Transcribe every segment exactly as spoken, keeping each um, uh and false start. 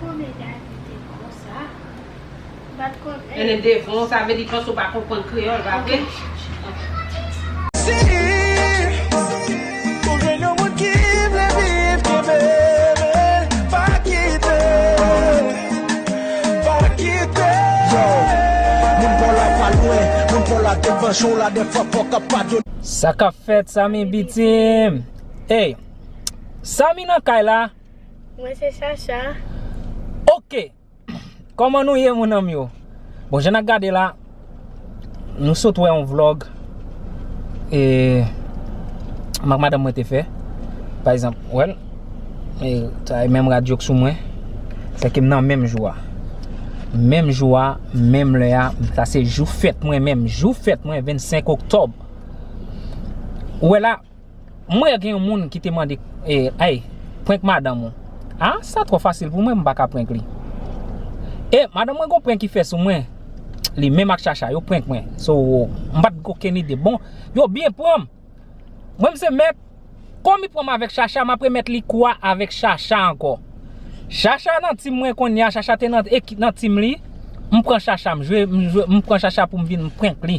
Konnen Dani te konsa. M pa t konnen. Ene devan, sa vle di panse w pa konprann kreyòl, pa vre? Si ou jwenn yon moun ki vle viv, kenbe men, pa kite, pa kite. Yo, moun pa w la pa lwen, moun pa w la devan, cho la devan, fòk ap padone. Sa k ap fèt, Samy Bitim? Ey, Samy nan kay la? Mwen se Chacha. Ok. Kòman nou ye, moun an m yo? Bon, jan n ap gade la, nou sot wè yon vlòg. E, m ak madanm mwen te fè. Pa egzanp, w wè l. E, sa e menm radyo k sou mwen. Se ke m nan menm jou a. Menm jou a, menm lè a. Sa se jou fèt mwen menm. Jou fèt mwen, vennsenk oktòb. Ou wè la, mwen gen yon moun ki te mande, e, ay, prank madanm ou. A, sa twò fasil pou mwen, m pa ka prank li. E, madanm mwen gon prank ki fè sou mwen. Li menm ak Chacha, yo prank mwen. So, m pa t gen okenn ide. Bon, yo byen pran m. Mwen, m se mèt. Kòm li pran m avèk Chacha, m ap remèt li kou a avèk Chacha ankò. Chacha nan tim mwen kounye a, Chacha te nan, eki- nan tim li. M pran Chacha, m jwe, m jwe, m pran Chacha pou m vin prank li.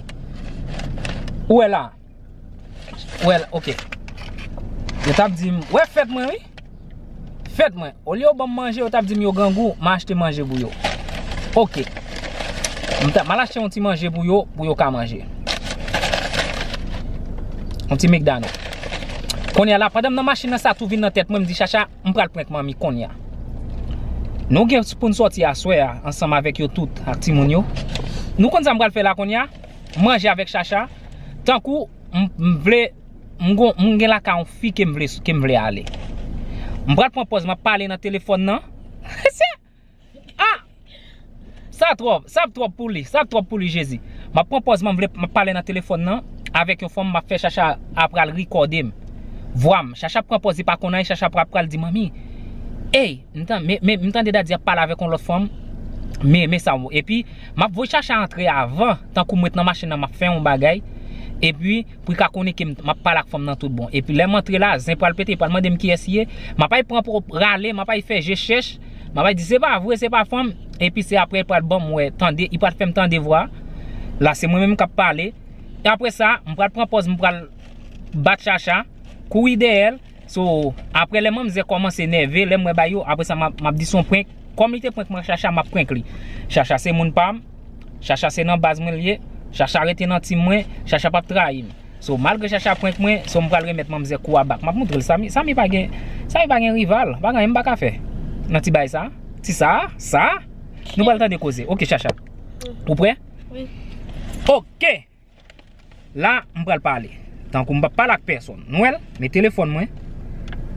Ou wè la? Well, ok. Yo t ap di m, wè fèt mwen, wi. Fèt mwen. Olye yo ban m manje, yo t ap di m yo grangou, m achte manje pou yo. Ok. M ta, m al achte yon ti manje pou yo, pou yo ka manje. Yon ti McDonald. Kounye a la, pandan m nan machin nan, sa tou vin nan tèt mwen, m di, Chacha, m pral prank manmi kounye a. Nou gen pou n sòti aswè a, ansanm avèk yo tout, ak timoun yo. Nou konn sa m pral fè la kounye a? Manje avèk Chacha. Tankou, m, m vle, m gon, m gen lakay yon fi ke m vle, ke m vle ale. M pral pran pòz, m ap pale nan telefòn nan. Se, ah! Sa twòp, sa ap twòp pou li, sa ap twòp pou li, Jezi. M ap pran pòz, m vle, m ap pale nan telefòn nan, avèk yon fanm, m ap fè Chacha a pral rekòde m. Vwa m, Chacha ap pran pòz, li pa konn anyen, Chacha pral, pral di, manmi, ey, m tan-, men, men, m tande Daddy ap pale avèk yon lòt fanm, men, men sa, epi, m ap voye Chacha antre avan, tankou m ret nan machin nan, m ap fè yon bagay, epi, pou l ka konnen ke m, m ap pale ak fanm nan tout bon. Epi lè m antre la, zen pral pete, li pral mande m kiyès li ye. M ap al pran pou rale, m ap al fè je chèch. M ap al di, se pa vre, se pa fanm. Epi se apre, li pral ban m wè, tande, li pral fè m tande vwa. La, se mwen menm k ap pale. E apre sa, m pral pran pòz, m pral bat Chacha, kouri dèyè l. So, apre lè manmzè kòmanse nève, lè m wè bagay yo, apre sa, m ap, m ap di se yon prank. Kòm li te prank mwen, Chacha, m ap prank li. Chacha se moun pa m. Chacha se nan baz mwen l ye. Chacha rete nan tim mwen. Chacha p ap trayi m. So, malgre Chacha prank mwen, so m pral remèt manmzè kou a bak. M ap montre l, Samy, Samy pa gen, Samy pa gen rival. Pa gen anyen m pa ka fè. Nan ti bagay sa, ti sa, sa, nou pral tande koze. Ok, Chacha. Ou prè? Wi. Ok. La, m pral pale. Tankou m p ap pale ak pèsonn. Nou wè l? Men telefòn mwen.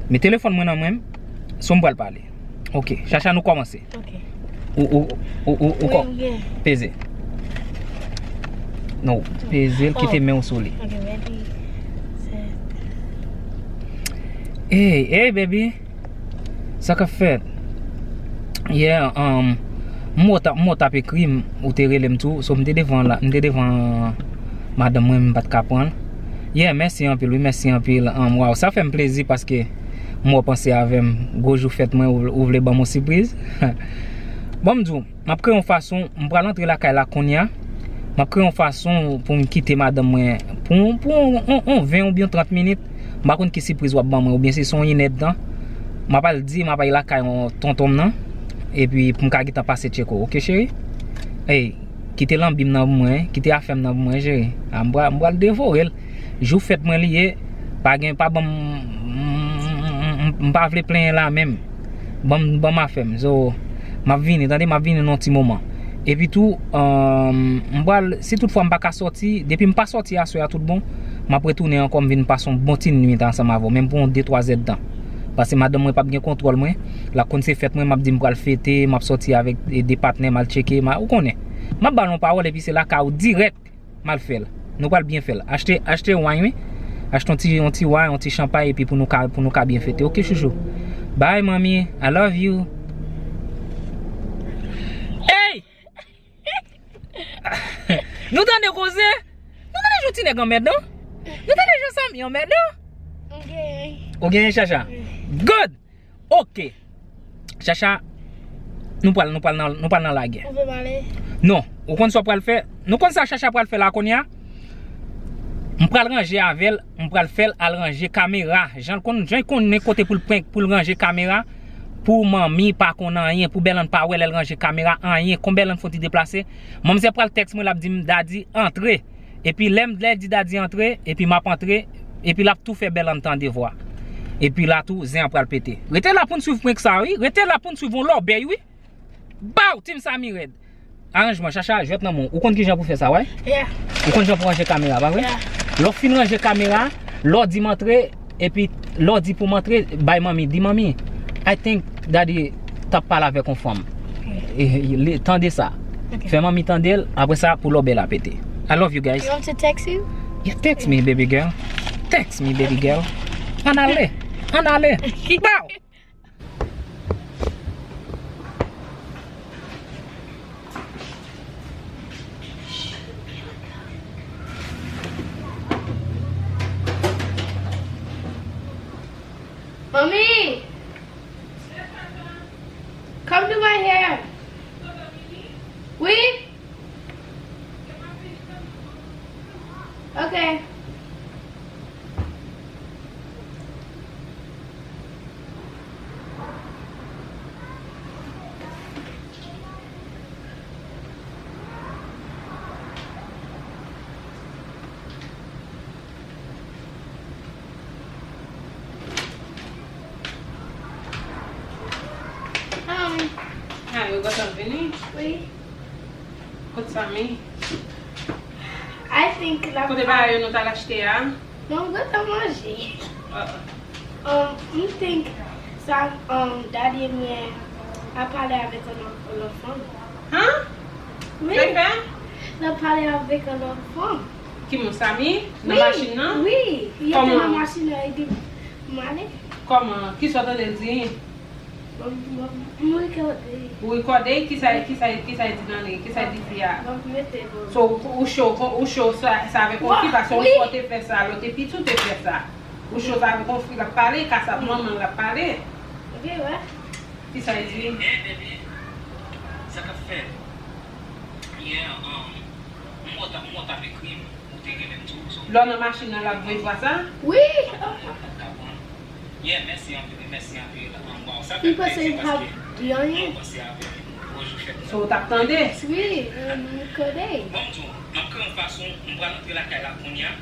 Men telefòn mwen nan men m. So m pral pale. Ok, Chacha, nou kòmanse. Ok. Ou, ou, ou, ou, ou Wi, kò-, m gen. Peze. Non, peze l, kite Oh. men w sou li. Ok, mèsi. Se Hey, hey, baby. Sa k ap fèt? Yeah, um, m wè w t ap, m wè w t ap ekri m, ou te rele m tou. So, m te devan la, m te devan madanm mwen, m pa t ka pran l. Yeah, mèsi anpil, wi, mèsi anpil. Um, waw, sa fè m plezi paske m wè w panse avè m. Gwo jou fèt mwen, ou, ou vle ban m yon sipriz? Bon, m di w, m ap kreye yon fason, m pral antre lakay la kounye a. M ap kreye yon fason pou m kite madanm mwen pou, pou yon, yon, yon ven oubyen trant minit. M pa konn ki sipriz w ap ban mwen, oubyen si se yon inèdtan. M ap al di, m ap al lakay yon tonton m nan. Epi pou m ka gentan pase tcheke w, ok, cheri? Ey, kite lanbi m nan pou mwen, kite afè m nan pou mwen, cheri. A, m pral, m pral devore l. Jou fèt mwen li ye. Pa gen, pa ban m, m, m, m, m pa vle plenyen la menm. Ban m, ban m afè m. So, m ap vini, tande, m ap vini nan yon ti moman. Epi tou, um, m pral, si toutfwa m pa ka sòti, depi m pa sòti aswè a tout bon, m ap retounen ankò, m vin pase yon bon ti nwit ansanm avè w, menm pou yon de twa zèdtan. Paske madanm mwen p ap gen kontwòl mwen, l ap konn se fèt mwen, m ap di m pral fete, m ap sòti avèk, e, de patnè, m al tcheke, m a, ou konnen. M ap ba l yon pawòl epi se lakay ou dirèk. M al fè l. Nou pral byen fè l. Achte, achte wine, wi. Achte yon ti, yon ti wine, yon ti chanpay, epi pou nou ka, pou nou ka byen fete. Ok, chouchou. Bye, manmi. I love you. Hey! Nou tande koze? Nou tande jan ti nèg anmèdan? Nou tande jan Samy anmèdan? Ok. Ou genyen, Chacha? Good! Ok. Chacha, Nou pral, nou pral nan, nou pral nan lagè. Ou vle m ale? Non, ou konn sa w pral fè? Nou konn sa Chacha pral fè la kounye a? M pral ranje avè l, m pral fè l al ranje kamera. Jan l konn, jan l konnen kote pou l pran, pou l ranje kamera, pou manmi pa konn anyen, pou Bèlann pa wè lè l ranje kamera, anyen. Kon Bèlann fon ti deplase, manmzè pral tèks mwen, l ap di m, "Daddy, antre." Epi lè m, lè l di Daddy antre, epi m ap antre, epi l ap tou fè Bèlann tande vwa. Epi la tou, zen an pral pete. Rete la pou n swiv prank sa, wi. Rete la pou n swiv yon lòbèy, wi. Baw, Team Samy rèd. Aranjman, Chacha, jwèt nan men w. Ou konn kijan pou fè sa, wi? Yeah. Ou konn jan pou ranje kamera, pa vre? Yeah. Lè w fin ranje kamera, lè w di m antre, epi lè w di pou m antre, bay manmi, di manmi, "I think daddy t ap pale avèk yon fanm." E, e, li, tande sa. Ok. Fè manmi tande l, apre sa, pou lòbèy la pete. I love you guys. You want to text you? Yeah, text me, baby girl. Text me, baby girl. Ann ale. Ann ale. Baw! Mommy! Come do my hair. Oui? Ok. Hi. Hi, ou gentan vini? Wi. Kot Samy? I think la. Kote bagay yo nou t al achte a? Non, m gentan manje. Uh-uh. Um, m think sa, um, daddy mwen ap pale avèk yon lòt, yon lòt fanm. Hein? Wi. Sa l fè? L ap pale avèk yon lòt fanm. Ki moun, Samy? Nan machin nan? Wi, wi. Yo te nan machin nan, epi m ale. Kòman? Kisa w tande l di? Bon, bon, m rekòde. Ou rekòde? Kisa, kisa, kisa l di nan li? Kisa l di fi a? Bon, mete bon. So, ou, ou cho, ou cho sa, sa avèk yon fi, paske yon fwa w te fè sa, lè w te piti w te fè sa. Ou cho sa avèk yon fi l ap pale, ka sa manman l ap pale. Ok, wè. Kisa l di? Hey, baby, sa k ap fèt? Yè, um, m wè w t ap, m wè w t ap ekri m. Lè w nan machin nan, l ap voye vwa sa? Wi. Li panse m p ap di anyen. So, w t ap tande? Wi, m konnen. Ban m di w, m ap kreye yon fason, m pral antre lakay la kounye a.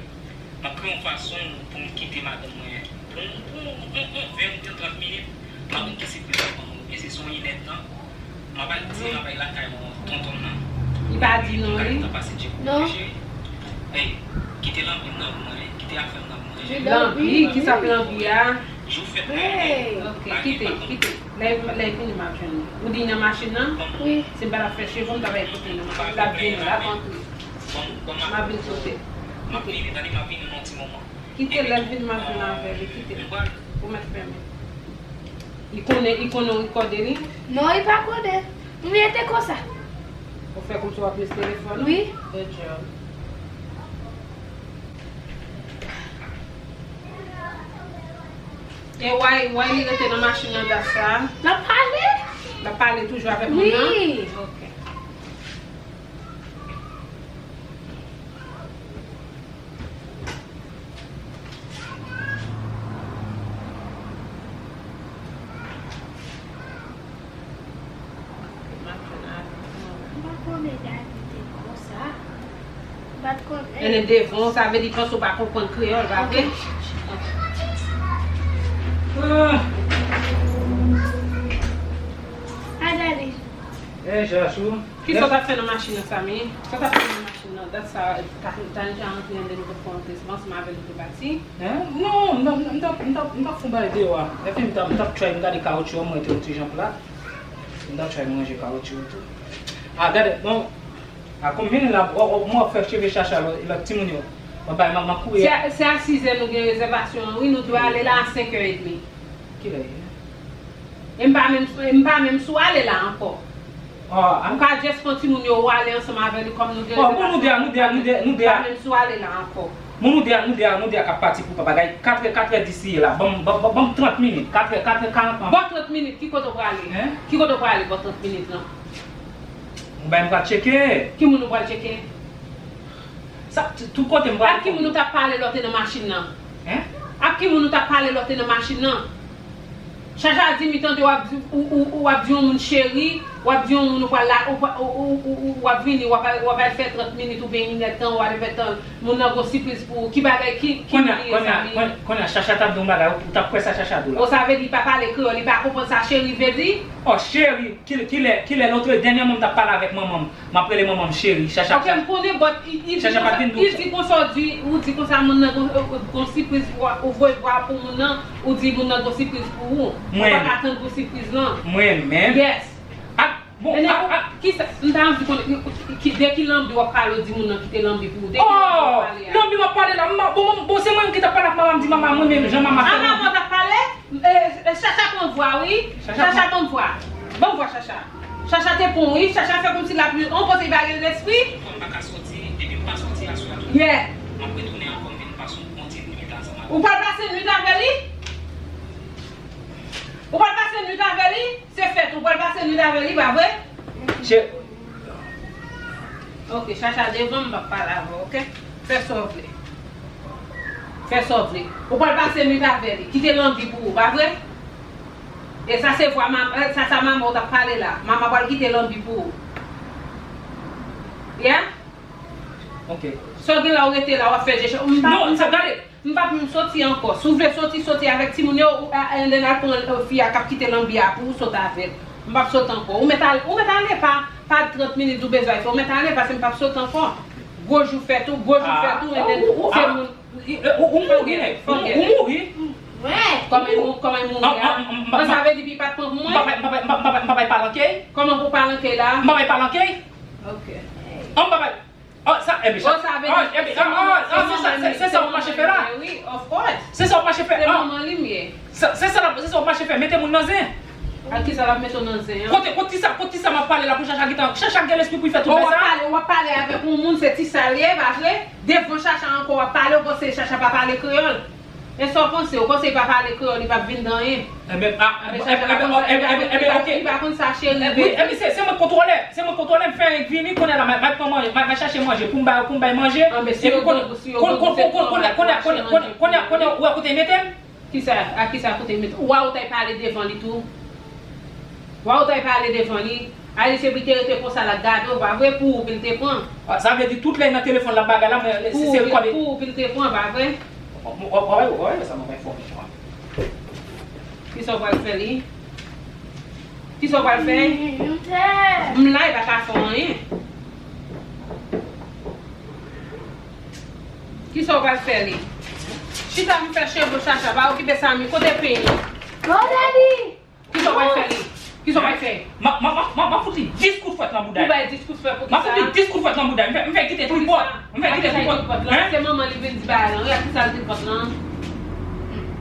M ap kreye yon fason pou m kite madanm mwen. Pou, pou, pou, pou ven oubyen trant minit. M ap kite sipriz la ban mwen. Oubyen se yon inèdtan. M ap al di, m ap al lakay tonton m nan. Li pa di non, li? Li ka gentan pase tchèk pou manje. Ey, kite lanbi m nan pou mwen, kite afè m nan pou manje. Lanbi? Kisa k lanbi a? Jou fèt mwen. Ok, kite, kite. Lè, lè l vini, m ap jwenn li. Ou di nan machin nan? Wi. Si m pa t ap fè cheve w, m t ap al kote l. L ap vini, l ap antre. M ap vin sou tèt. M ap vini, tande, m ap vini nan yon ti moman. Kite l, lè l vin, m ap jwenn avè li, kite l. Ou mèt fèmen. Li konnen, li konnen w rekòde li? Non, li pa konnen. M rete konsa. Ou fè kòmsi w ap lese telefòn ou? Wi. Good job. E why, why li rete nan machin nan dat sa? L ap pale. L ap pale toujou avèk moun nan? Wi. Ok. M pa konnen Dani te konsa. M pa t konnen. Ene devan, sa vle di panse w pa konprann kreyòl, pa vre? Ah. Hi, Daddy. Hey, Chachou. Kisa w t ap fè nan machin nan, Samy? Sa w t ap fè nan machin nan? Dat sa, ta, ta deja antre anndan, nou t ap fè yon tèt ansanm avè l, nou te pati. Hein? Non, m t ap, m t ap, m t ap, m t ap fè yon bagay deyò a. Epi m t ap, m t ap try m gade kawotchou an, mwen te yon ti jan plat. M t ap try m ranje kawotchou yo tou. Ah, gade, bon. Ah, kòm vini la, w, w, mwen ap fè cheve Chacha lòt, lòt timoun yo. Mwen bay manman kouri. Se a, se a sizè nou gen rezèvasyon an, wi, nou dwe ale la a senkè edmi. Kilè? E m pa menm, e m pa menm sou ale la ankò. Ou ka just pran timoun yo, ou ale ansanm avè li kòm nou gen rezèvasyon. Bon, nou de a, nou de a, nou de a, nou de a. M pa menm sou ale la ankò. Moun, nou de a, nou de a, nou de a k ap pati pou pa bagay. Katrè, katrè dis li ye la. Ban m, ban, ban, ban m trant minit. Katrè, katrè karant. Bò trant minit, ki kote w prale? Hein? Ki kote w prale bò trant minit lan? Mwen bay m pral tcheke. Ki moun ou pral tcheke? Sa, t-, tout kote m pral. Ak ki moun ou t ap pale lè w te nan machin nan? Hein? Ak ki moun ou t ap pale lè w te nan machin nan? Chacha di m li tande w ap di, ou, ou, ou ap di yon moun cheri, w ap di yon moun ou pral la, ou, ou, ou, ou, ou, w ap vini, w ap al, w ap al fè trant minit oubyen inèdtan, whatever tan, moun nan gon sipriz pou ou. Ki bagay, ki, ki moun li ye, sa li? Kounye a, kounye a, Chacha t ap di yon bagay, ou, ou t ap kwè sa Chacha di w la? O, sa vle di li pa pale kreyòl, li pa konprann sa cheri vle di? O, cheri, ki, kilè, kilè lòt, dènyèman m t ap pale avèk manman m, m ap rele manman m cheri, Chacha. Ok, m konnen, but, i, i di konsa, i di konsa, ou di, ou di konsa moun nan gon, gon sipriz, ou, ou voye vwa pou moun nan, ou di moun nan gon sipriz pou ou. Ou pa ka tann pou sipriz lan. Mwen menm? Yes. Ak, bon, ak, ak. Kisa, m ta anvi konnen, ki, de ki lanbi w ap pale, ou di moun nan kite lanbi pou ou, de ki lanbi w ap pale a? Lanbi m ap pale la, m, bon, bon, se mwen ki t ap pale ak manman, m di manman, mwen menm, jan manman fè. A, manman t ap pale? E, e, Chacha pran vwa, wi. Chacha pran vwa. Ban m vwa Chacha. Chacha te pran, wi. Chacha fè kòmsi l ap, on kote li pa gen lespri. Kòm m pa ka sòti, depi m pa sòti aswè a tou. Yeah. M ap retounen ankò, m vin pase yon ti nwit ansanm avè l. Ou pral pase nwit avè li? Ou pral pase nwit avè li? Se fèt, ou pral pase nwit avè li, pa vre? Che- Ok, Chacha devan m, m p ap pale avè w, ok? Fè sa w vle. Fè sa w vle. Ou pral pase nwit avè li. Kite lanbi pou ou, pa vre? E sa se vwa ma-, sa, sa manman w t ap pale la. Manman pral kite lanbi pou ou. Yeah? Ok. Sa w gen la, w rete la, w ap fè je. Non, sa gade. M p ap menm soti ankò. Si w vle soti, soti avèk timoun yo, ou, a, and then al pran, e, fi a k ap kite lanbi a pou ou sot avè l. M p ap sot ankò. Ou mèt al, ou mèt ale pa, pa trant minit ou bezwen fè. Ou mèt ale paske m p ap sot ankò. Gwo jou fèt ou, gwo jou fèt ou, and then se moun. Ou, ou mouri, nèg. Ou mouri. Kòman l mou-, kòman l mouri a? Sa vle di li pa t pran pou mwen? M pa bay, m pa bay, m pa bay, m pa bay pale an kèy? Kòman pou pale an kèy la? M pa bay pale an kèy? Ok. An m pa bay. Oh, sa, epi, oh, sa vle di, oh, epi, se manman, se sa w mache fè la? Wi, of course. Se sa w mache fè, se manman li m ye. Se, se sa, se sa w mache fè, mete moun nan zen. Ak kisa l ap mete w nan zen an? Kote, kote sa, kote sa m ap pale la pou Chacha gentan, Chacha gen lespri pou l fè tout bagay sa? W ap pale, w ap pale avèk yon moun, se ti sa l ye, pa vre? Devan Chacha ankò w ap pale, w panse Chacha pa pale kreyòl? E sa w panse? Ou panse li pa pale kreyòl, li p ap vin de anyen? Ebyen, a, ebyen, ebyen, ebyen, ebyen, ok. Li pa konn sa cheri vle di. Wi, ebyen, se, se mwen k kontwole, se mwen k kontwole, m fè vini, kounye a la, m al pran manje, m al chache manje pou m bay, pou m bay manje. Anben, si yo gon, si yo gon, se pou yo al chache manje. Kounye a, kounye a, kounye a, kounye a, ou wè kote m mete m? Kisa, a kisa kote m mete w? Wa ou t al pale devan li tou. Wa ou t al pale devan li. Ayisyen pou te rete konsa l ap gade w, pa vre? Pou ou pou l te pran. Ah, sa vle di tout lè nan telefòn l ap bagay la, mwen, se, se rekòde. Pou ou pou l te pran, pa vre? W ap wè, w ap wè sa mwen fè w. Kisa w pral fè li? Kisa w pral fè? M la, li pa ka fè w anyen. Kisa w pral fè li? Chita m fè cheve Chacha, pa okipe sa, mi kote peny? Bon, daddy! Kisa w pral fè li? Kisa w pral fè? M a, m a, m a, m a, m a fout li dis kout fwèt nan bouda l. Ou bay dis kout fwèt pou kisa? M a fout li dis kout fwèt nan bouda l. M fè, m fè kite tripòt. M fè kite tripòt. Hein? Se manman li vin di bagay lan. Wi, ak kisa l tripòt lan?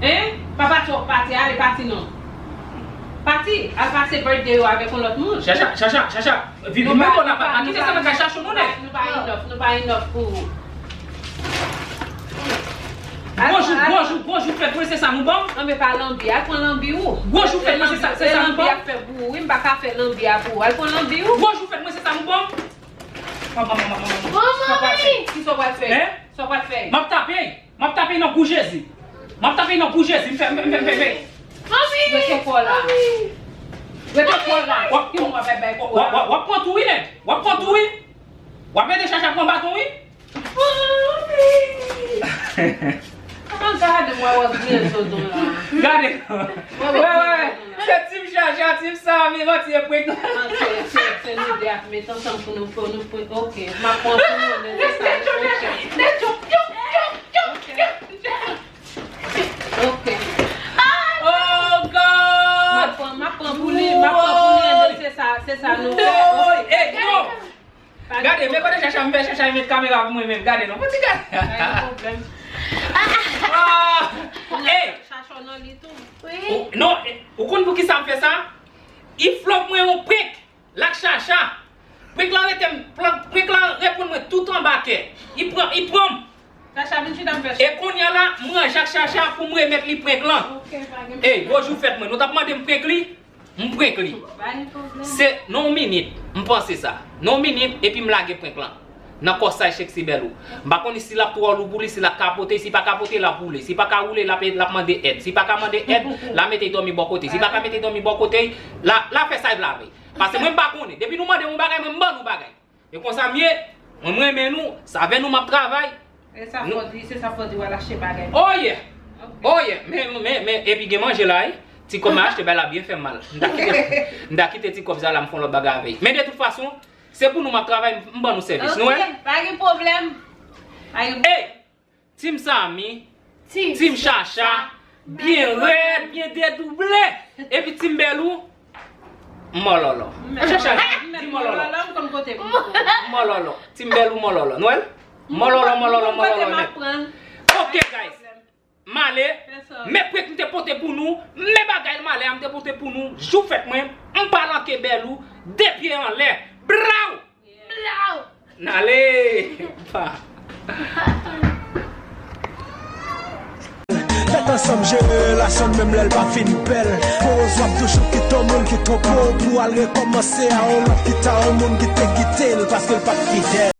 Hein? Papa twòp pati, ale pati non. Pati, al pase birthday ou avèk yon lòt moun. Chacha, Chacha, Chacha. Vin, vin mete w la, pa kite sa nan kay Chacha nou, nèg. Nou pa enough, nou pa enough pou ou. Gwo jou, gwo jou, gwo jou fèt mwen, se sa nou ban m? Anben pa lanbi, al pran lanbi ou. Gwo jou fèt mwen, se sa, se sa nou ban m? Lanbi ap fè pou ou, wi, m pa ka fè lanbi a pou ou. Al pran lanbi ou. Gwo jou fèt mwen, se sa nou ban m? Manman, manman, manman. Sa w pral fè? Kisa w pral fè? Hein? Sa w pral fè? M ap tape. M ap tape nan kou Jezi. M ap tape nan kou Jezi. M fè, m fè, m fè, m fè, m fè. Mami! Rete kò la. Rete kò la. W ap, w ap, w ap, w ap pran tou wi, nèg. W ap pran tou wi. W ap ede Chacha pran baton wi. Mami! Kòman gade mwen wè griyen zodon la? Gade. Wè, wè, wè. Se team Chacha, team Samy, manti e prank. Se, se, se nou de ap met ansanm pou nou, pou nou prank. Ok, m ap pran pou nou, men se sa. Ok. Oh God! M ap pran, m ap pran pou li, m ap pran pou li, men se sa, se sa nou fè. Woy! Ey, non! Gade, men kote Chacha, m fè Chacha met kamera pou mwen menm. Gade non, fò ti gade. Pa gen pwoblèm. Ah! Ey! Chacha nan li tou. Wi. Ou, non, ou konn pou ki sa m fè sa? I flòp mwen yon prank. L ak Chacha. Prank lan rete m, prank, prank lan reponn mwen tout anba kè. I pran, i pran m. Chacha, vin chita m fè. E kounye a la, m ranje ak Chacha pou m remèt li prank lan. Ok, pa gen pwoblèm. Ey, bonjou fèt mwen. Nou t ap mande m prank li? M prank li. Pa gen pwoblèm. Se nan yon minit, m panse sa. Nan yon minit, epi m lage prank lan. Nan kò sa, Sexy Bèlou. M pa konnen si l ap twò lou pou li, si l ap kapote, si pa kapote, l ap woule. Si pa ka woule, l ap, l ap mande èd. Si pa ka mande èd, l a mete dòmi bò kote. Si pa ka mete dòmi bò kote, l a, l a fè sa l vle avè l. Paske mwen m pa konnen. Depi nou mande m yon bagay, mwen m ban nou bagay. E konsa m ye, mwen m renmen nou, s avè nou m ap travay. E sa fò di, se sa fò di w al achte bagay. Oh yeah! Ok. Oh yeah! Men, men, men, epi gen manje la, wi. Ti kòb m achte bay la byen fè m mal. M ta kite, m ta kite ti kòb sa la, m fè yon lòt bagay avè l. Men de tout fason, se pou nou m ap travay, m ban nou sèvis. Nou wè? Ok, pa gen pwoblèm. Pa gen pwoblèm. Ey! Team Samy, Team Chacha, byen rèd, byen dedouble. Epi Team Bèlou, mòlòlò. Chacha, di mòlòlò. Mòlòlò, m konn kote pou m kote. Mòlòlò. Team Bèlou, mòlòlò. Nou wè l? Mòlòlò, mòlòlò, mòlòlò nèt. Ok, guys. M ale, men prank m te pote pou nou, men bagay m ale a m te pote pou nou, jou fèt mwen, m pale anke Bèlou, de pye anlè. Braw! Braw! N ale! Pa. Fèt ansanm jere relasyon n menm lè l pa fin bèl. Poz w ap toujou kite yon moun ki twonpe w pou al rekòmanse a yon lòt ki ta yon moun ki te kite l paske l pa t fidèl.